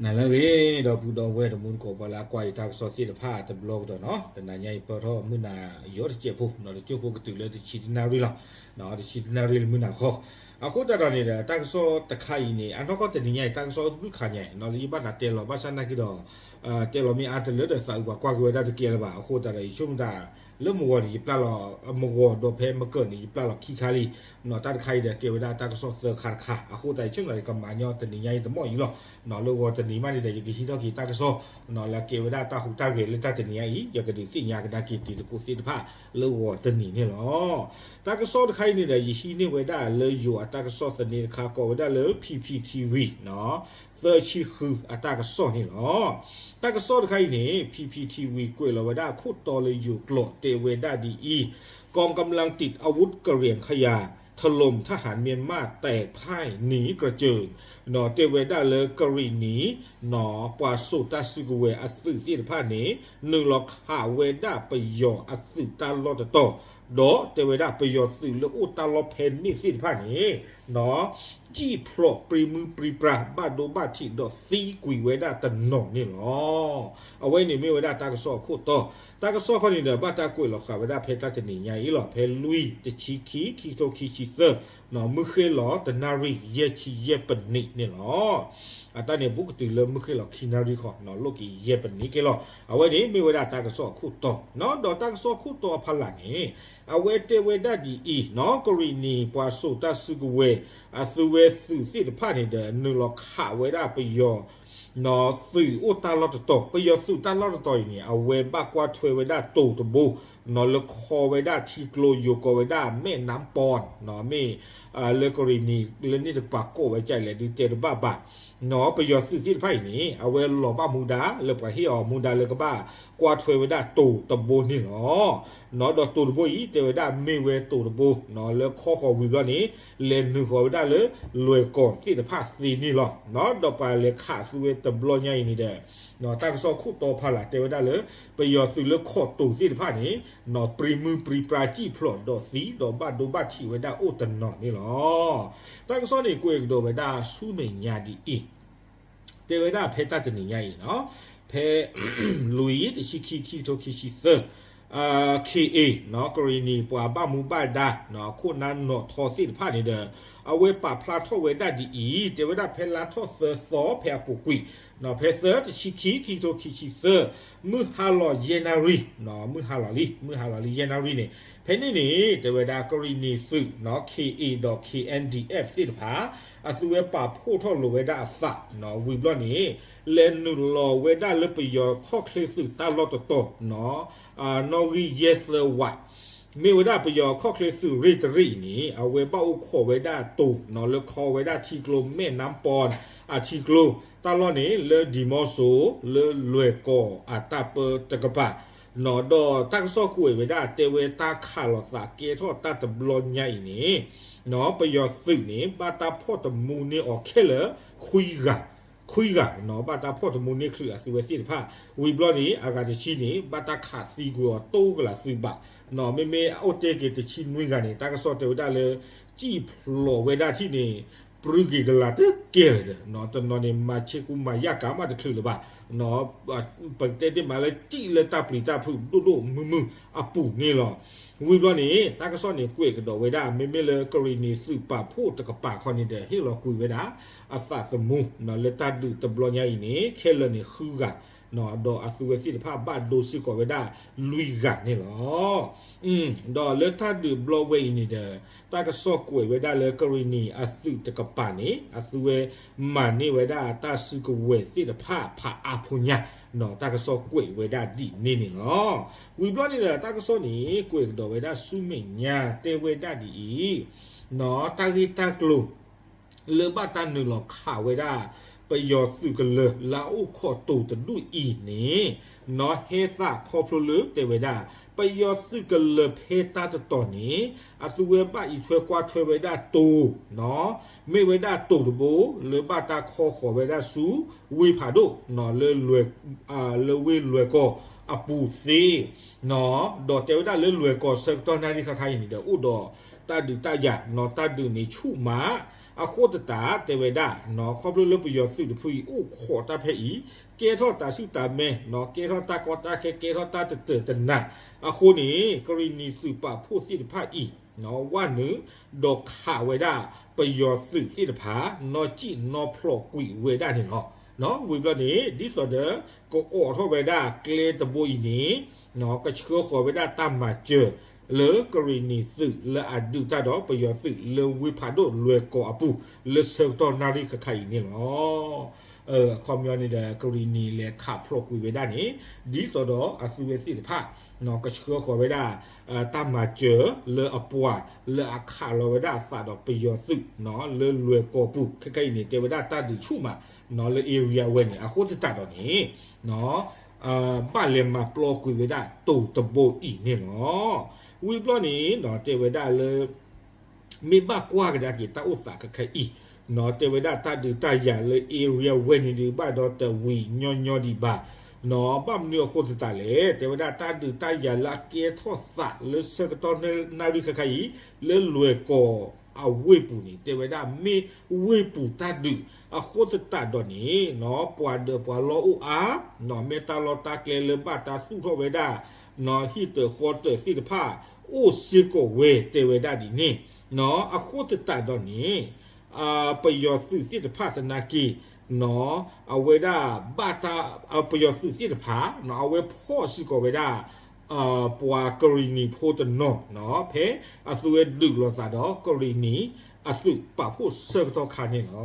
နၤလၢအဂ့ၤ ဒီပုၢ်ဒီဝဲၢ်တံၤသကိး ပှၤလၢအကွၢ်ယတၢ်ကစီၣ်သ့ၣ်တဖၣ်တဘျီကဒီးနီၤ, တနၤညါအံၤပၢၢ်ထီၣ်မုၢ်နၤယီၤတစဲးဖိနီၤ, တစိၢ်ဖိကတုၤလၢတဆံတနၣ်ရံၣ်လီၤ, တဆံတနၣ်ရံၣ်လၢမုၢ်နၤဃီ, အဃိသတးဒီးန့ၣ်ဒီး တၢ်ကစီၣ်တခါအံၤန့ၣ် အနီၢ်ကီၢ်တနံၤညါအံၤ တၢ်ကစီၣ်အိၣ်တဘျုးခါညါအံၤနီၤ လၢယဘၣ်သးတဲလီၤ ဘၣ်ဆၣ်နာ်က့ဒီး တဲလီၤမ့ၢ်အါတလၢဒီး သးအုးပှၤကွၢ်က့ၤဝဲဒၣ်တကဲလၢၤဘၣ်, အဃိသတးဒီး ယဆိကမိၣ်တၢ် လၢမုၢ်ဂီၤန့ၣ် ယပျၢ်လီၤ မုၢ်ဂီၤဒီးဖဲမုၢ်ကၢၢ်န့ၣ် ယပျၢ်လီၤခံခါလံ, တၢ်တခါအံၤဒီးကဲဝဲဒၣ်တၢ်ကစီၣ်သၢခါတခါ, အဃိသတးယဆိကမိၣ်ကမၤညီတနံၤညါအံၤတမီၢ်အံၤလီၤ, လၢဂီၤတနံၤမးန့ၣ်ဒီး ယကဟံးထီၣ်က့ၤတၢ်ကစီၣ် လၢကဲဝဲဒၣ်တၢ်ဟူးတၢ်ဂဲၤလၢတၢ်တနံၤညါအံၤ ယကဒုးသ့ၣ်ညါကဒါက့ၤတံၤသကိးသ့ၣ်တဖၣ်လၢဂီၤတနံၤန့ၣ်လီၤ. တၢ်ကစီၣ်တခါအံၤန့ၣ်ဒီး ယဟံးန့ၢ်ဝဲဒၣ်လၢယိၤအတၢ်ကစီၣ်သန့တခါ ကိးဝဲဒၣ်လၢ P P T V သၢဆံဃုအတၢ်ကစီၣ်န့ၣ်လီၤ. တၢ်ကစီၣ်တခါအံၤန့ၣ် P P T V ကွဲးလီၤဝဲဒၣ်ခိၣ်တီလၢယိၤကျိာ် တဲဝဲဒၣ်ဒ်အံၤ, กองกำลังติดอาวุธกะเหรี่ยงขยา ถล่มทหารเมียนมาแตกพ่ายหนีกระเจิง တဲဝဲဒၣ်လၢကရံၣ်နံၤ ပှၤစိာ်တၢ်စုကဝဲၤအသုးသ့ၣ်တဖၣ်န့ၣ် နုာ်လီၤခးဝဲဒၣ်ပယီၤအသုးတၢ်လီၢ်တတီၤ, ဒီးတဲဝဲဒၣ်ပယီၤသုးလၢအိၣ်တၢ်လီၢ်ဖဲန့ၣ်သ့ၣ်တဖၣ်န့ၣ် စံၣ်ဖျိးပြံမုၢ်ပြံပြါ ဘၣ်ဒိဘၣ်ထံးဒီးသံကွံာ်ဝဲဒၣ်တနီၤန့ၣ်လီၤ. အဝဲန့ၣ်မ့ၢ်ဝဲဒၣ်တၢ်ကစီၣ်အခိၣ်တီ, တၢ်ကစီၣ်ခီန့ၣ်ဒီး ဘၣ်တၢ်ကွဲးလီၤဃာ်ဝဲဒၣ်ဖဲတၢ်တနံၤညါအံၤလီၤ, ဖဲလွံၢ်တဆံခံ ခံကထိခံဆံသၢ မုၢ်ဃ့ၢ်လီၤတနၣ်ရံၣ် ယဲၢ်ဆံယဲၢ်ပနံးန့ၣ်လီၤ. အတၢ်န့ၣ်ဘူးကတုၤလၢမုၢ်ဃ့ၢ်လီၤခံနၣ်ရံၣ်ဃီ လိၣ်က့ၤယဲၢ်ပနံးက့လီၤ. အဝဲန့ၣ်မ့ၢ်ဝဲဒၣ်တၢ်ကစီၣ်အခိၣ်တီ, ဒီးတၢ်ကစီၣ်ခိၣ်တီအဖီလာ်န့ၣ် အဝဲတဲဝဲဒၣ်ဒ်အံၤ, ကရံၣ်နံၤပှၤစိာ်တၢ်စုကဝဲၤ အသုးဝဲသုးသ့ၣ်တဖၣ်န့ၣ်ဒီး နုာ်လီၤခးဝဲဒၣ်ပယီၤ သုးအိၣ်တၢ်လီၢ်တတီၤ, ပယီၤသုးတၢ်လီၢ်တတီၤအံၤန့ၣ် အဝဲဘၣ်ကွၢ်ထွဲဝဲဒၣ်တိၤတဘိ လၢခီဝဲဒၣ်ထံကျိယိၤကိးဝဲဒၣ် မဲၣ်နၢမ်ပီၢ် မ့ၢ် လၢကရံၣ်နံၤလၢန့ၣ်တကပၤကိးဝဲဒ်လဲၣ်ဒုးတဲတဘၣ်ဘၣ်, ပယီၤသုးသ့ၣ်တဖၣ်အံၤန့ၣ် အဝဲလီၤဘၣ်မူဒါ လၢပှၤဟ့ၣ်အီၤမူဒါလၢကဘၣ်ကွၢ်ထွဲဝဲဒၣ်တိၤတဘိန့ၣ်လီၤ. ဒီးတိၤတဘိအံၤ တဲဝဲဒၣ်မ့ၢ်ဝဲတိၤတဘိ လၢခီဃီၤဝံၤဘျီန့ၣ် လဲၤနုာ်ဃီၤဝဲဒၣ်လၢလွဲၢ်ကီၢ်သ့ၣ်တဖၣ်သ့န့ၣ်လီၤ. ဒီးပှၤလဲၤခးသုဝဲတဘျီညါအံၤန့ၣ်ဒီး တၢ်ကစီၣ်ခိၣ်တီဖီလာ်တဲဝဲဒၣ်လၢ ပယီၤသုးလၢခိးတိၤသ့ၣ်တဖၣ်န့ၣ် ပြံမုၢ်ပြံပြါစံၣ်ဖျိးဒီးသံဒီးဘၣ်ဒိဘၣ်ထံးဝဲဒၣ်အိၣ်တနီၤန့ၣ်လီၤ. တၢ်ကစီၣ်န့ၣ်ကွဲးကဒီးဝဲဒၣ်ဆူမဲာ်ညါဒ်အံၤ, တဲဝဲဒၣ်ဖဲတၢ်တနံၤညါအံၤနီၤ, ဖဲ လွံၢ်တဆံခံ ခံကထိခံဆံသၢ ခ့ၣ်အ့ၣ် ကရံၣ်နံၤပှၤဘၣ်မူဘၣ်ဒါ အခိၣ်နၢ်နီၣ်ထီသ့ၣ်တဖၣ်န့ၣ်ဒီး အဝဲပာ်ဖျါထီၣ်ဝဲဒၣ်ဒ်အံၤ, တဲဝဲဒၣ်ဖဲလါထီၣ်သၢသီ ဖဲအပူၤကွံာ် ဖဲသၢတဆံခံ ခံကထိခံဆံသၢ မုၢ်ဟါလီၤယဲၢ်နၣ်ရံၣ်, မုၢ်ဟါလီၤလံ မုၢ်ဟါလီၤလံယဲၢ်နၣ်ရံၣ်န့ၣ်, ဖဲန့ၣ်န့ၣ် တဲဝဲဒၣ်ကရံၣ်နံၤသုး ခ့ၣ်အ့ၣ် ဒီး K N D F သ့ၣ်တဖၣ် အသုဝဲပာ်ဖှိၣ်ထီၣ်လိာ်ဝဲဒၣ်အသး ဝံၤဘျီန့ၣ် လဲၤနုာ်လီၤဝဲဒၣ်လၢပယီၤခီၣ်ချ့သုးတၢ်လီၢ်တတီၤ နီၣ်ဂံၢ်ယဲၢ်သၢဝး, မ့ၢ်ဝဲဒၣ်ပယီၤခီၣ်ချ့သုးရ့ၣ်တရ့ၣ်အံၤန့ၣ် အဝဲဘၣ်အိၣ်ခိးဝဲဒၣ်တိၤ လၢခီဝဲဒၣ်ထံကျိမဲၣ်နၢမ်ပီၢ် အထံကျိ တၢ်လီၢ်န့ၣ် လၢဒံၤမီစိၤ လၢလွဲၢ်ကီၢ်အတၢ်ပၢတကပၤ ဒီးတၢ်ကစီၣ်ကွဲးဝဲဒၣ် တဲဝဲတၢ်ခးလိာ်သးကဲထီၣ်တၢ်တဘျီညါအံၤန့ၣ် ပယီၤသုးန့ၣ် ဘၣ်တၢ်ဖီၣ်တမူန့ၢ်အီၤခဲလၢာ် ခွံဂၤ, ခွံဂၤ ဘၣ်တၢ်ဖီၣ်တမူန့ၢ်ချုးအသုဝဲသ့ၣ်တဖၣ်, ဝံၤဘျီန့ၣ် အဂၤတဆံန့ၣ် ဘၣ်တၢ်ခးသံကွံာ်အီၤတိကလးသုးဘး, မ့မ့ၢ်အိၣ်တဲက့ၤတဆံနွံဂၤန့ၣ် တၢ်ကစီၣ်တဲဝဲဒၣ်လၢ စံၣ်ဖျိးဝဲဒၣ်ထံၣ်န့ၣ် ပြူက့ၤကလးတကဲလၢာ်ဒီး တနီၤန့ၣ် မၤဆ့ကူမၤယၣ်ကၤမးတချုးလၢၤဘၣ် ပကတဲတ့ၢ်မးလၢစံၣ်လၢတၢ်ပျံၤတၢ်ဖုးဒိၣ်ဒိၣ်မုၢ်မုၢ်အပူၤန့ၣ်လီၤ. ဝံၤဘျီန့ၣ် တၢ်ကစီၣ်န့ၣ်ကွဲးကဒီးဝဲဒၣ် မ့မ့ၢ်လၢကရံၣ်နံၤသုးပာ်ဖှိၣ်တကပၤခီန့ၣ်ဒီး ဟ့ၣ်လီၤကွံာ်ဝဲဒၣ် အသးသမူ လၢတၢ်ဒုးတဘျီညါအံၤန့ၣ် ခဲလၢာ်န့ၣ်ဃုဂၤ ဒီးအသုဝဲသ့ၣ်တဖၣ်ဘၣ်ဒိစ့ၢ်ကီးဝဲဒၣ်လွံၢ်ဂၤန့ၣ်လီၤ. ဒီးလၢတၢ်ဒုးဘျီဝဲအံၤန့ၣ်ဒီး တၢ်ကစီၣ်ကွဲးဝဲဒၣ်လၢကရံၣ်နံၤအသုးတကပၤန့ၣ် အသုဝဲမၤန့ၢ်ဝဲဒၣ်တၢ်စုကဝဲၤသ့ၣ်တဖၣ်ဖးအါဖိညါ တၢ်ကစီၣ်ကွဲးဝဲဒၣ်ဒ်န့ၣ်န့ၣ်လီၤ. ဝံၤဘျီန့ၣ်ဒီး တၢ်ကစီၣ်န့ၣ် ကွဲးကဒီးဝဲဒၣ်ဆူမဲာ်ညါတဲဝဲဒၣ်ဒ်အံၤ တၢ်ဂ့ၢ်တၢ်ကျိၤ လၢဘၣ်တၢ်နုာ်လီၤခးဝဲဒၣ် ပယီၤသုးကလၢၤလၢအအိၣ်ခိးတိၤတဒူၣ်အံၤန့ၣ် နီၣ်ဟဲသးခီဖျိလၢတဲဝဲဒၣ် ပယီၤသုးကလၢၤဖဲတၢ်တတီၤန့ၣ် အသုဝဲဘၣ်အံးထွဲကွၢ်ထွဲဝဲဒၣ်တိၤ မ့ၢ်ဝဲဒၣ်တိၤတဘိ လၢဘၣ်တၢ်ခီဃီၤဝဲဒၣ်ဆူ ဝ့ၢ်ဖးဒိၣ် လၢ လၢဝ့ၢ်လွဲၢ်ကီၢ်အပူၤသ့ ဒီးတဲဝဲဒၣ်လၢလွဲၢ်ကီၢ်ဆၢကတီၢ်နၣ်ရံၣ်ခါခါအံၤန့ၣ်ဒီး အိၣ်ဒီးတၢ်ဒုးတၢ်ယၤ နီၣ်တၢ်ဒုးန့ၣ်ဆူၣ်မး အဃိသတးတဲဝဲဒၣ် ခီဖျိလၢပယီၤသုးတဖုအံၤ အိၣ်ခိးတၢ်ဖဲအံၤ ကဲထီၣ်တၢ်ဆူၣ်တၢ်မဲ ကဲထီၣ်တၢ်ကီတၢ်ခဲ ကဲထီၣ်တၢ်တတၢာ်တနါ အဃိန့ၣ် ကရံၣ်နံၤသုးပာ်ဖှိၣ်သ့ၣ်တဖၣ်အံၤ ဝဲနုာ်ဒီးခးဝဲဒၣ် ပယီၤသုးသ့ၣ်တဖၣ် နီၢ်စံၣ်နီၢ်ဖျိးကွံာ်ဝဲဒၣ်န့ၣ်လီၤ. ဝံၤဘျီန့ၣ် ဒ်သိးဒီး ကအိးထီၣ်ဝဲဒၣ်ကျဲတဘိအံၤန့ၣ် ကဆှၢဃီၤဝဲဒၣ်တၢ်မၤစၢၤ လၢကရံၣ်နံၤသုးလၢအဒုးတၢ်ဒီးပယီၤသုးလၢဝ့ၢ်ဖးဒိၣ်လွဲၢ်ကီၤအပူၤ လၢဆၢကတီၢ်နၣ်ရံၣ်ခါခါအံၤန့ၣ်လီၤ. အခီပညီန့ၣ်ဒီး ကရံၣ်နံၤလဲၤခးဖျိးကွံာ်ဝဲဒၣ်န့ၣ် ဒ်သိးဒီးအသုဝဲသ့ၣ်တဖၣ် ကဆှၢဃီၤဝဲဒၣ် တၢ်မၤစၢၤလၢအပှၤလၢအခးလီၤဝဲဒၣ်အသးဒီးပယီၤသုး လၢလွဲၢ်ကီၤပူၤ ခဲခါအံၤန့ၣ် တဲဝဲဒၣ်တၢ်ဒုးဆူၣ်မး လၢ area ဝဲန့ၣ် အဃိသတးဒီးန့ၣ် ဘၣ်လဲၤမၤပျီကွံာ်ဝဲဒၣ်တိၤတဘိအံၤန့ၣ်လီၤ. ဝံၤဘျီန့ၣ် တဲဝဲဒၣ်လၢ မ့ၢ်ဘၣ်ကွၢ်ကဒါက့ၤတၢ်အိၣ်သးခဲခါအံၤ တဲဝဲဒၣ်တၢ်ဒုးတၢ်ယၤလၢ area ဝဲန့ၣ်ဒုး ဘၣ်ဒီးတဝံၤညီညီဒံးဘၣ် ဘၣ်မနုၤအဃိသတးလဲၣ် တဲဝဲဒၣ်တၢ်ဒုးတၢ်ယၤလၢအကဲထီၣ်သးလၢဆၢကတီၢ်နၣ်ရံၣ်ခါခါအံၤ လၢလွဲၢ်ကီၤအဝ့ၢ်ပူၤန့ၣ် တဲဝဲဒၣ်မ့ၢ်ဝ့ၢ်ပူၤတၢ်ဒုး အဃိသတးဒီးန့ၣ် ပှၤဒၢးပှၤလီၢ်အိၣ်အါ မ့ၢ်တၢ်လီၢ်တၢ်ကျဲလၢဘၣ်တၢ်သူၣ်ထီၣ်ဝဲဒၣ် ဟံၣ်တၢၤဃီတၢၤသ့ၣ်တဖၣ် အိၣ်စ့ၢ်ကီးဝဲတဲဝဲဒၣ်ဒ်န့ၣ် အဃိသတးဒီးန့ၣ် ပယီၤသုးသ့ၣ်တဖၣ်သနာ်က့ အဝဲဒၣ်ဘၣ်တၢ် ပယီၤသုးသ့ၣ်တဖၣ် အဝဲဖီၣ်စ့ၢ်ကီးဝဲဒၣ် ပှၤကရံၣ်နံၤဖိတနီၤ ဖဲအသုဝဲဒုးလိာ်သးဒီးကရံၣ်နံၤအသုးပာ်ဖှိၣ်ဆၢကတီၢ်ခါန့ၣ်လီ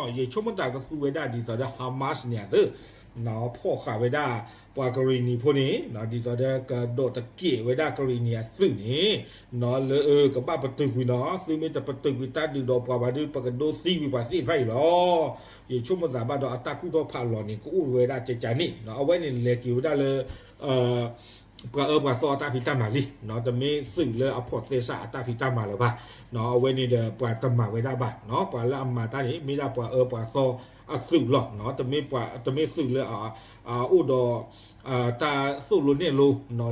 ၤ. ယဆိကမိၣ်သးကသူဝဲဒၣ်ဒ်သိးဒီး Hamas န့ၣ်အသုး ဖီၣ်ဃာ်ဝဲဒၣ် ပှၤကရံၣ်နံၤဖိန့ၣ် ဒ်သိးဒီးကဒိးတကဲးဝဲဒၣ်ကရံၣ်နံၤအသုးန့ၣ် လၢအကဘၣ်ပတုာ်ကွံာ်နီၤ သုမ့ၢ်တပတုာ်ကွံာ်တၢ်ဒုးဒီးပှၤဘၣ်ဒီး ပကဒိးသံကွံာ်ပှၤသ့ၣ်တဖၣ်အံၤလီၤ. ယဆိကမိၣ်သးဘၣ်ဒီးအတၢ်ကူၣ်ထီၣ်ဖးလီၤန့ၣ် ကအိၣ်ဝဲဒၣ်ကကန့ၣ် အဝဲန့ၣ်လဲၤက့ၤဝဲဒၣ်လၢ ပှၤအၢပှၤသီအတၢ်ဖံးတၢ်မၤလံ တမ့ၢ်သုးလၢအဖိးသဲစးအတၢ်ဖံးတၢ်မၤလၢၤဘၣ်. အဝဲန့ၣ်ဒီးပှၤတမၤဝဲဒၣ်ဘၣ် ပှၤလၢအမၤတၢ်န့ၣ် မ့ၢ်ဒၣ်ပှၤအၢပှၤသီအသုးလီၤ. တမ့ၢ်ပှၤ တမ့ၢ်သုးလၢ အိၣ်ဒီး တၢ်သိၣ်လိနဲၣ်လိ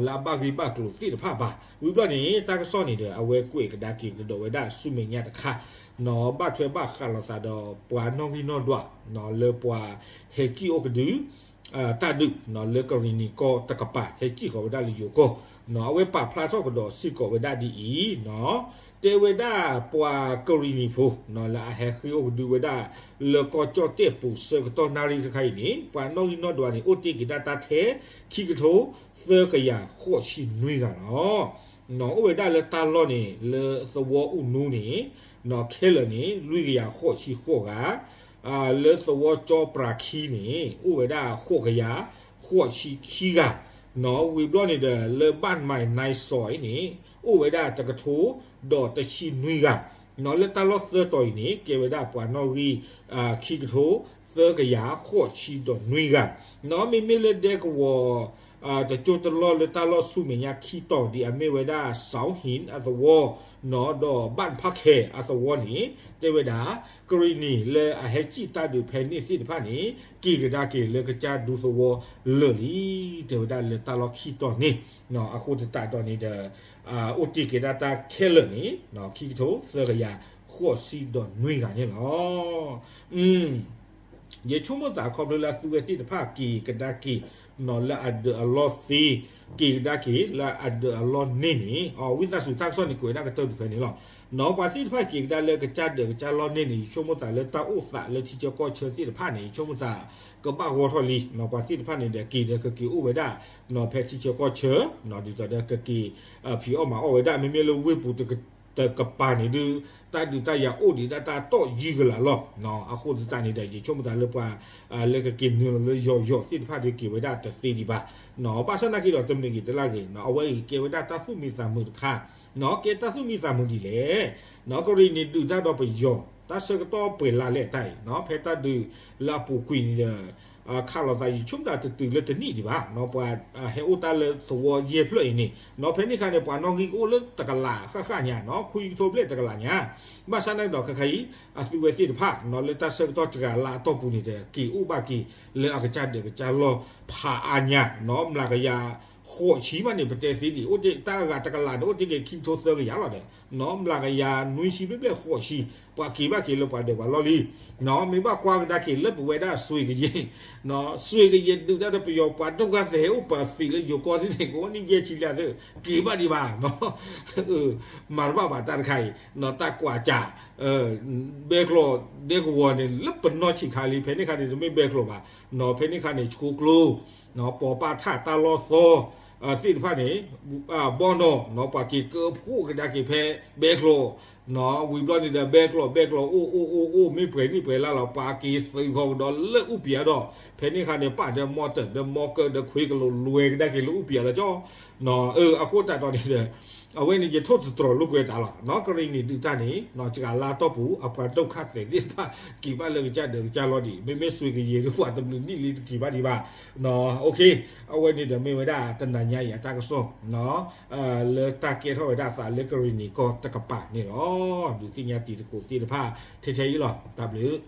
လၢအဘၣ်ဂ့ၢ်ဘၣ်ကျိၤသ့ၣ်တဖၣ်ဘၣ်. ဝံၤဘျီန့ၣ် တၢ်ကစီၣ်န့ၣ်ဒီး အဝဲကွဲးကဒါက့ၤကဒီးဝဲဒၣ်ဆူမဲာ်ညါတခါ ဘၣ်ထွဲဘၣ်ဃးလိာ်သးဒီးပှၤနီၣ်ဂံၢ်နီၣ်ဒွး လၢပှၤဟဲစံၣ်အိၣ်ကဒု တၢ်ဒုး လၢကရံၣ်နံၤကီၢ်တကပၤ ဟဲစံၣ်ဃီၤဝဲဒၣ်လၢယိၤကီၢ် အဝဲပာ်ဖျါထီၣ်ကဒီးစ့ၢ်ကီးဝဲဒၣ်ဒ်အံၤ တဲဝဲဒၣ်ပှၤကရံၣ်နံၤဖိ လၢအဟဲဃ့ၢ်အိၣ်ကဒုဝဲဒၣ် လၢကီၢ်ကၠီၣ်တဲၣ်ပူၤဆၢကတီၢ်နၣ်ရံၣ်ခါခါအံၤန့ၣ် ပှၤနီၣ်ဂံၢ်နီၣ်ဒွးန့ၣ် အိၣ်တ့ၢ်က့ၤဒၣ်တၢ်ထဲ ခံကထိ သၢကယၤဃိးဆံနွံဂၤလီၤ. အိၣ်ဝဲဒၣ်လၢတၢ်လီၢ်န့ၣ် လၢသဝီအိၣ်နူန့ၣ် ခဲလၢာ်န့ၣ် လွံၢ်ကယၤဃိးဆံဃိးဂၤ လၢသဝီကၠီပြၤခံန့ၣ် အိၣ်ဝဲဒၣ်ဃိးကယၤဃိးဆံခံဂၤ ဝံၤဘျီန့ၣ်ဒီး လၢဘၣ်မၤနါစီၤအံၤန့ၣ် အိၣ်ဝဲဒၣ်တကထိဒီးတဆံနွံဂၤ လၢတၢ်လီၢ်သၢတီၤအံၤန့ၣ် ကဲဝဲဒၣ်ပှၤနီၣ်ဂံၢ် ခံကထိ သၢကယၤဃိးဆံဒီးနွံဂၤ မ့မ့ၢ်လၢဒဲကဝီၤ တကၠိတလီၢ်လၢတၢ်လီၢ်ဆူမဲာ်ညါခံတီၤဒ်အမ့ၢ်ဝဲဒၣ် စီၤဟံၣ်အသဝီ ဒီးဘၣ်ဖးခဲအသဝီန့ၣ် တဲဝဲဒၣ် ကရံၣ်နံၤလၢအဟဲစံၣ်တၢ်ဒုးဖဲန့ၣ်သ့ၣ်တဖၣ်န့ၣ် က့ၤကဒါက့ၤလၢကစၢ်ဒူသဝီလၢာ်လံ တဲဝဲဒၣ်လၢတၢ်လီၢ်ခံတီၤန့ၣ် အဃိသတးဒီးန့ၣ်ဒီး အိၣ်တ့ၢ်က့ၤဒၣ်တၢ်ခဲလၢာ်န့ၣ် ခံကထိသၢကယၤဃိးဆံဒီးနွံဂၤန့ၣ်လီၤ. ယဆိကမိၣ်သးခီဖျိလၢအသုဝဲသ့ၣ်တဖၣ်က့ၤကဒါက့ၤ လၢအဒၢးအလီၢ်သ့ က့ၤကဒါက့ၤလၢအဒၢးအလီၢ်န့ၣ်န့ၣ် ဝံသးစူၤတၢ်ကစီၣ်န့ၣ် ကွဲးဒၣ်ကတၢၢ်တဖဲန့ၣ်လီၤ. ပှၤသ့ၣ်တဖၣ်က့ၤကဒါလၢကစၢ်ဒၢးကစၢ်လီၢ်န့ၣ်န့ၣ် ယဆိကမိၣ်သးလၢတၢ်အိၣ်သးလၢထံဆၢကီၢ်ဆၢသ့ၣ်တဖၣ်န့ၣ် ယဆိကမိၣ်သး ကဘၣ်ဂီၢ်ထီၣ်လံ ပှၤသ့ၣ်တဖၣ်န့ၣ်ဒီးက့ၤဒီးကက့ၤအိၣ်ဝဲဒၣ် ဖဲထံဆၢကီၢ်ဆၢ ဒ်သိးဒီးကက့ၤ ဖံးအီၣ်မၤအီၣ်ဝဲဒၣ် မ့မ့ၢ်လၢဝ့ၢ်ပူၤတကပၤန့ၣ်ဒုး တၢ်ဒုးတၢ်ယၤအိၣ်ဒံးဒၣ်တၢ်တီၢ်ယံာ်ကလာ်လီၤ. အဃိသတးန့ၣ်ဒီး ယဆိကမိၣ်သးလၢပှၤ လၢကက့ၤနုာ်လီၤလၢယီၤယီၤသ့ၣ်တဖၣ်ဒုးက့ၤဝဲဒၣ်တသ့ဒံးဘၣ်. ဘၣ်ဆၣ်နာ်က့ဒီးတမ့ၢ်ဂ့ၤတလၢ်ဂ့ၤ အဝဲအံၤကဲဝဲဒၣ်တၢ်သူၣ်မံသးမုာ်တခါ ကဲတၢ်သူၣ်မံသးမုာ်ဒ်လဲၣ် ကရံၣ်နံၤဒုးတၢ်ဒီးပယီၤ တၢ်ဆၢကတီၢ်ပှဲၤလါလဲၣ်တၢ်အံၤ ဖဲတၢ်ဒုးလၢအပူၤကွံာ်န့ၣ်ဒီး ခးလိာ်သးယဆိကမိၣ်တၢ်တတုၤလၢတနံၣ်ဒံးဘၣ် ပှၤဟဲအိၣ်တၢ်လၢသဝီယဲၢ်ဖျၢၣ်အံၤန့ၣ် ဖဲန့ၣ်အခါန့ၣ် ပှၤနီၣ်ဂံၢ်ကအိၣ်လၢတကလးဃၣ်ဃၣ်ညါ ခွံကထိဘျဲၣ်တကလးညါ ဘၣ်ဆၣ်နာ်က့ဒီးခဲခါအံၤ အသုဝဲသ့ၣ်တဖၣ် လၢတၢ်ဆၢကတီၢ်စှၤလါအတီၢ်ပူၤန့ၣ်ဒီး က့ၤအိၣ်ဘၣ်က့ၤလၢအကစၢ်ဒၢးကစၢ်လီၢ်ဖးအါညါ မျးကယၤဃိးဆံမးန့ၣ် ပတဲသ့ဒံး အိၣ်တ့ၢ်တၢ်အဂၤတကလးန့ၣ် အိၣ်တ့ၢ်က့ၤခံကထိသၢကယၤလီၤဒီး မျးကယၤနွံဆံဘျဲၣ်ဘျဲၣ်ဃိးဆံ, ပှၤက့ၤဘၣ်က့ၤလၢပှၤဒၢးပှၤလီၢ်လံ. မ့ၢ်ဘၣ်ကွၢ်ကဒါက့ၤလၢပဝဲဒၣ်စွ့ကယဲၢ်, စွ့ကယဲၢ်ဒုးတၢ်တပယီၤပှၤဒိၣ်ကါသဲးအိၣ်ပှၤသံးလၢယိၤကီၢ်သ့ၣ်န့ၣ် ကဝီၤနံၣ်ယဲၢ်ဆံလံသ့ၣ် က့ၤဘၣ်ဒံးဘၣ် မၤတဘၣ်ဘၣ်တၢ်တခါအံၤ, တၢ်ကွၢ်ကၢ် ဘဲကျိးဒဲကဝီၤန့ၣ် လၢပနီၢ်ဆံးခါလံ ဖဲန့ၣ်ခါန့ၣ် တမ့ၢ်ဘဲကျိးဘၣ်, ဖဲန့ၣ်ခါန့ၣ် ဆှိကျိ ပိာ်ပာ်ထၣ်တၢ်လီၢ်သီ သ့ၣ်တဖၣ်န့ၣ် ဘီၣ်နီၣ် ပှၤက့ၤကၢဖှိၣ်ကဒါက့ၤဖဲဘဲကျိး, ဝံၤဘျီန့ၣ်ဒီး ဘဲကျိး ဘဲကျိးအိၣ်အိၣ်အိၣ်အိၣ် မ့ၢ်ပှဲၤနံၣ်ပှဲၤလါလီၤ ပှၤက့ၤသုးဃီၤကဒီးလၢအူပံၤအါဒီး ဖဲန့ၣ်ခါန့ၣ် ပာ်ဒီးမီၢ်တၢၢ်ဒီးမီၢ်ကၢၢ်ဒီး ခွ့ကလိာ်လွဲကဒါက့ၤလၢအူပံၤအါလီၤကၠီ အဃိသတးဒီးန့ၣ်ဒီး အဝဲန့ၣ်ယထိၣ်သတြီၤလိာ်ကွဲတၢ်လီၤ. ကရံၣ်နံၤဒုးတၢ်န့ၣ် စှၤလါတီၢ်ပူၤ အပှၤဒိၣ်ကါသဲးသ့ၣ်တဖၣ် က့ၤဘၣ်လၢကစၢ်ဒၢးကစၢ်လီၢ်ဒံး မ့မ့ၢ်စွ့ကယဲၢ်ဒုးပှၤတဘျုးနံၣ်လံတက့ၤဘၣ်ဒံးဘၣ်. အဝဲန့ၣ်ဒီးမ့ၢ်ဝဲဒၣ်တနၤညါအံၤအတၢ်ကစီၣ် လၢတၢ်ကဲထီၣ်ဝဲဒၣ်အသးလၢကရံၣ်နံၤကီၢ်တကပၤန့ၣ်လီၤ. ဒုးသ့ၣ်ညါတံၤသကိးသ့ၣ်တဖၣ် ထဲထဲအံၤလီၤ. တၢ်ဘျုး